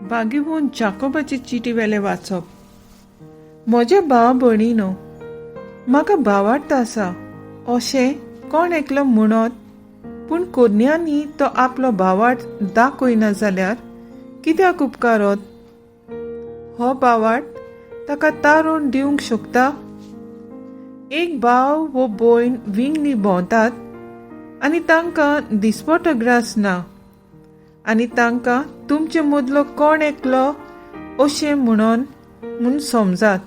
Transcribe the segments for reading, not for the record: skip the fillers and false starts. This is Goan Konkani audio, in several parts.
भाग्यवंत जाकोबाचे चिटी वेलें वाचप. म्हज्या भावा भयणीनो, म्हाका भावार्थ आसा अशें कोण एकलो म्हणत, पूण कोन्यांनी तो आपलो भावार्थ दाखयना जाल्यार कित्याक उपकारत? हो भावार्थ ताका तारोण दिवंक शकता? एक भाव वो भयण विंगडी भोंवतात आनी तांकां दिसपटो ग्रास ना आनी तांकां तुमचे मदलो कोण एकलो अशें म्हणून म्हूण समजात.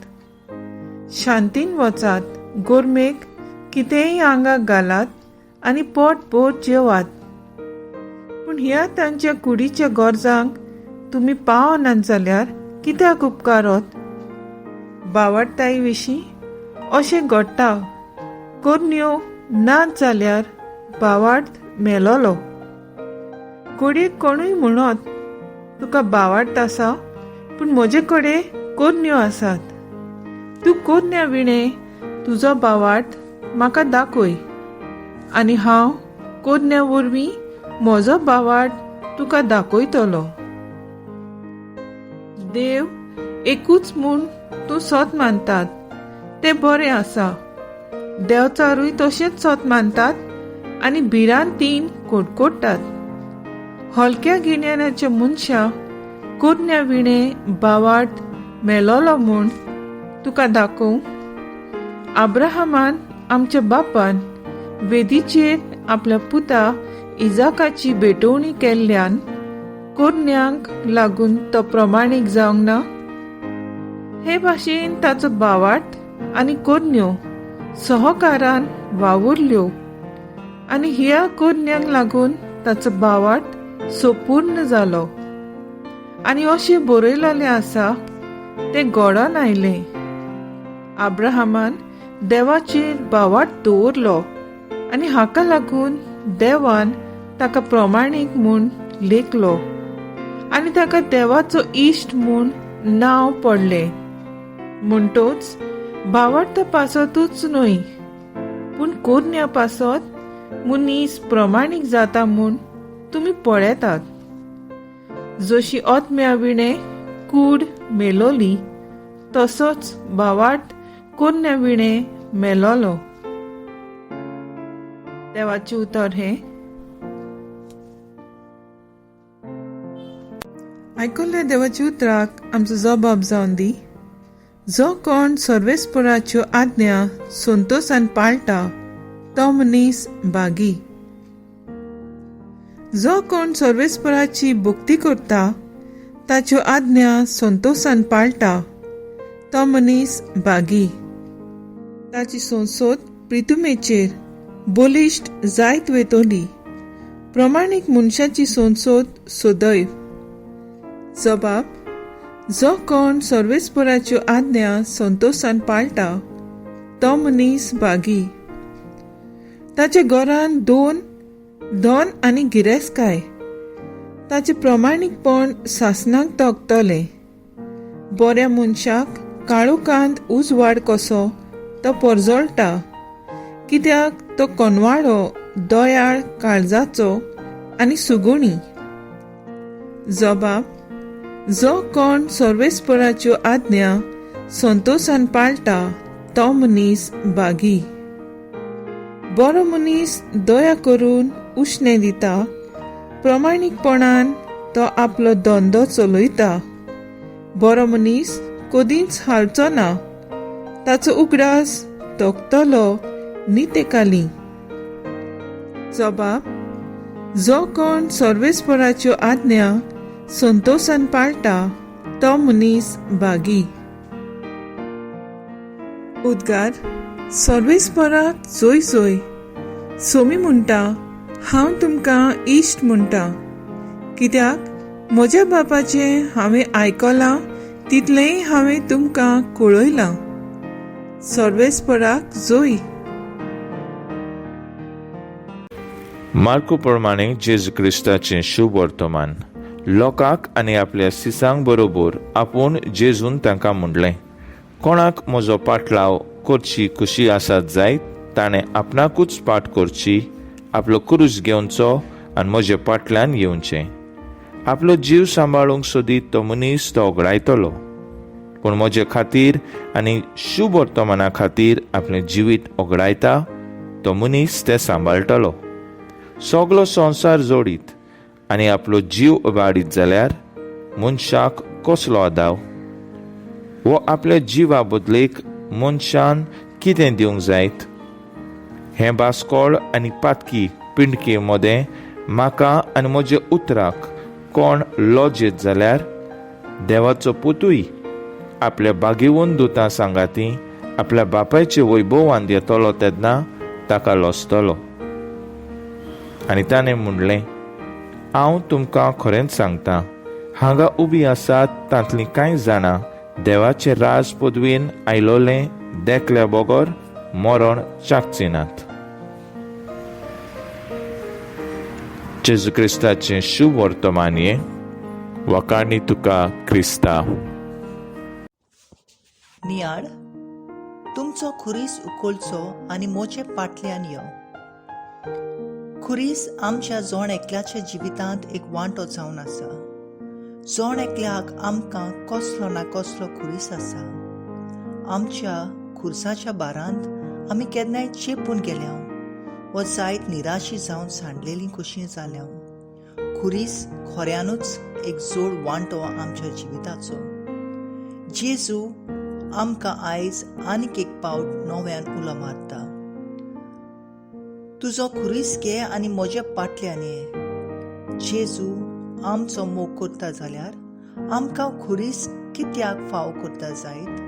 शांतीन वचात, गोरमेक कितेंय आंगाक घालात आनी पोट भर जेवात. पूण ह्या तांच्या कुडीच्या गरजांक तुमी पावनात जाल्यार कित्याक उपकारत? बावडताई विशीं अशें घडटा, करण्यो नात जाल्यार भावार्थ मेलोलो. घडये कोणूय म्हणत, तुका भावार्थ आसा पूण म्हजे कडेन कोरण्यो आसात, तूं कोरण्या विणें तुजो भावार्थ म्हाका दाखय आनी हांव कोरण्या वरवीं म्हजो भावार्थ तुका दाखयतलो. देव एकूच म्हूण तूं सत मानतात तें बरें आसा. देंवचारूय तशेंच सत मानतात आनी भिरांतीन कोटकोट्टात. हलक्या गिन्यानाच्या मनशा, कोरण्या विणें भावार्थ मेलोलो म्हूण तुका दाखोवं? अब्राहमान आमच्या बापान वेदीचेर आपल्या पुता इजाकाची भेटवणी केल्ल्यान कोरण्यांक लागून तो प्रमाणीक जावंक ना? हे भाशेन ताचो भावार्थ आनी कोरण्यो सहकारान वावुरल्यो आनी ह्या कोरण्यांक लागून ताचो भावार्थ सोपूर्ण जालो. आनी अशें बरयलेलें आसा, तें घडोन आयलें, अब्राहमान देवाचेर भावार्थ दवरलो आनी हाका लागून देवान ताका प्रमाणीक म्हूण लेखलो आनी ताका देवाचो इश्ट म्हूण नांव पडलें. म्हणटोच भावार्थ पासतूच न्हय, पूण कोरण्या पासत मनीस प्रमाणीक जाता म्हूण तुमी पळयतात. जशी आत्म्या विणें कूड मेलोली, तसोच भावार्थ कोरण्या विणें मेलोलो. देवाचें उतर हें. आयकल्ल्या देवाच्या उतराक आमचो जबाब जावन दी. जो कोण सर्वेस्पराच्यो आज्ञा संतोसान पाळटा तो मनीस भागी. जो कोण सर्वेस्पराची भक्ती करता, ताच्यो आज्ञा संतोसान पाळटा तो मनीस भागी. ताची संसद प्रितुमेचेर बलिश्ट जायत वेतली. प्रमाणीक मनशाची संसद सदैव. जबाब: जो कोण सर्वेस्पराच्यो आज्ञा संतोसान पाळटा तो मनीस भागी. ताच्या घरान दोन धन आनी गिरेस्तकाय. ताचें प्रमाणीकपण सासणाक तगतलें. बऱ्या मनशाक काळोखांत उजवाड कसो तो परजळटा, कित्याक तो कोनवाळो, दयाळ काळजाचो आनी सुगुणी. जबाब: जो कोण सर्वेस्पराच्यो आज्ञा संतोसान पाळटा तो मनीस भागी. बरो मनीस दया करून उश्णें दिता. प्रमाणीकपणान तो आपलो धंदो चलयता. बरो मनीस कदींच हालचो ना. ताचो उगडास तगतलो नितेकाली. जबाब: जो कोण सर्वेस्पराच्यो आज्ञा संतोसान पाळटा तो मनीस भागी. उद्गार: सर्वेस्पराक जोय जोय. सोमी म्हणटा, हांव तुमकां इश्ट म्हणटा, कित्याक म्हज्या बापाचें हांवें आयकलां तितलेंय हांवें तुमकां कळयलां. सर्वेस्पराक जोय. मार्कू प्रमाणे जेजू क्रिस्ताचें शुभ वर्तमान. लोकांक आनी आपल्या सिसांक बरोबर आपूण जेजून तांकां म्हणलें, कोणाक म्हजो पाटलाव करची खुशी आसात जायत, ताणें आपणाकूच पाट करची, आपलो कुरूस घेवचो आनी म्हजे पाटल्यान येवचें. आपलो जीव सांबाळूंक सोदीत तो मनीस तो ओगडायतलो, पूण म्हजे खातीर आनी शुभ वर्तमाना खातीर आपलें जिवीत ओगडायता तो मनीस तें सांबाळटलो. सगलो संवसार जोडीत आनी आपलो जीव उबाडीत जाल्यार मनशाक कसलो आदाव? वो आपल्या जिवा बदलेक मनशान कितें दिवंक जायत? हें बास्कोळ आनी पातकी पिंडके मदें म्हाका आनी म्हज्या उतराक कोण लजेत जाल्यार देवाचो पुतूय आपल्या बागेवन दुतां सांगाती आपल्या बापायचे वैभवान येतलो तेन्ना ताका लजतलो. आनी ताणें म्हणलें, हांव तुमकां खरेंच सांगता, हांगा उबी आसात तांतलीं कांय जाणां देवाचे राज पदवेन आयलोलें देखल्या बगर मरण चाकचिनात. जेजू क्रिस्ताचें शुभ वर्तमान हें. वकाणी तुका क्रिस्ता. नियाळ, तुमचो खुरीस उखलचो आनी मोचे पाटल्यान यो. खुरीस आमच्या जण एकल्याच्या जिवितांत एक वांटो जावन आसा. जण एकल्याक आमकां कसलो ना कसलो खुरीस आसा. आमच्या खुरसाच्या बारांत आमी केन्नाय चेपून गेल्या वा जायत निराशी जावन सांडलेली कशी जाल्या. खुरीस खऱ्यानूच एक जोड वांटो आमच्या जिविताचो. जेजू आमकां आयज आनीक एक पावट नव्यान उलो मारता, तुजो खुरीस घे आनी म्हज्या पाटल्यान ये. जेजू आमचो मोग करता जाल्यार आमकां खुरीस कित्याक फाव करता जायत?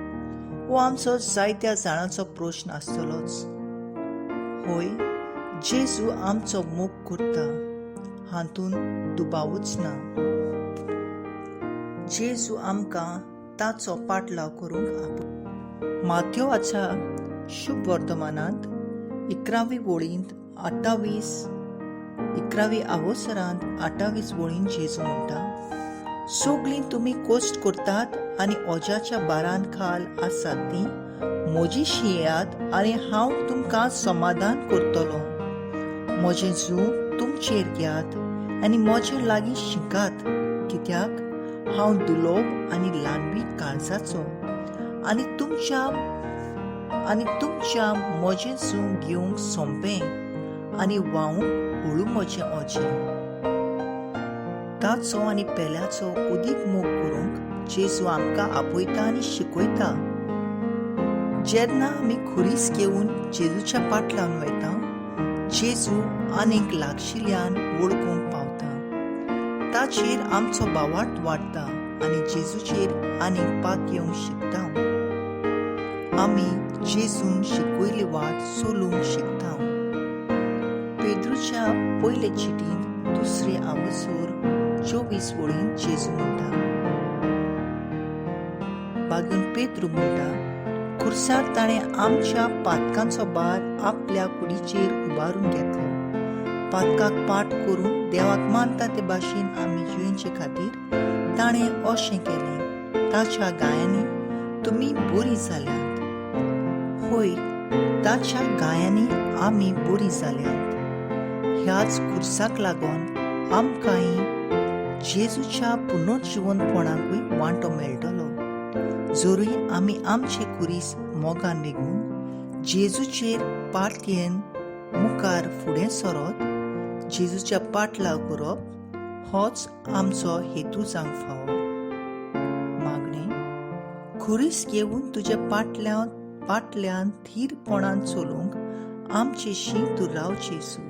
हो आमचो जायत्या जाणांचो प्रश्न आसतलोच. होय, जेजू आमचो मोग करता हातूंत दुबावूच ना. जेजू आमकां ताचो पाटलाव करूंक आप. माथ्योवाच्या शुभ वर्तमानांत 11वी वळींत 28 11वी आवसरांत 28 वळींत जेजू म्हणटा, सगळीं तुमी कश्ट करतात आनी ओजाच्या बारान खाल आसात ती म्हजी शियात आनी हांव तुमकां समाधान करतलो. म्हजें जूं तुमचेर घेयात आनी म्हजे लागीं शिकात, कित्याक हांव दुलोब आनी ल्हानवी काळजाचो आनी तुमच्या म्हजें जूं घेवंक सोंपें आनी व्हांवूंक हळू म्हजें ओजें. ताचो आनी पेल्याचो उदीक मोग करूंक जेजू आमकां आपयता आनी शिकयता. जेन्ना आमी खुरीस घेवन जेजूच्या पाटल्यान वयता, जेजू आनीक लागशिल्ल्यान वळखूंक पावता. ताचेर आमचो भावार्थ वाडटा आनी जेजूचेर आनीक पात येवंक शिकता. आमी जेजून शिकयली वाट चलूंक शिकता. पेद्रूच्या पयले चिटींत दुसरे आवसर 24 वळींत जेजू म्हणटा, बागून पेद्रू म्हणटा, खुर्सार ताणें आमच्या पातकांचो भार आपल्या कुडीचेर उबारून घेतलो. पातकाक पाठ करून देवाक मानता ते भाशेन आमी जियेवचे खातीर ताणें अशें केलें. ताच्या गायांनी तुमी बरी जाल्यात. होय, ताच्या गायांनी आमी बरी जाल्यात. ह्याच खुर्साक लागून आमकांय जेजूच्या पुनर्जिवनपणाकूय वांटो मेळटलो. जरूय आमी आमचे खुरीस मोगान निगून जेजूचेर पाटयेन मुखार फुडें सरत जेजूच्या पाटलाव करप होच आमचो हेतू जावंक फावो. मागणें, खुरीस घेवन तुज्या पाटल्यान थीरपणान चलूंक आमचे शी तूं राव जेजू.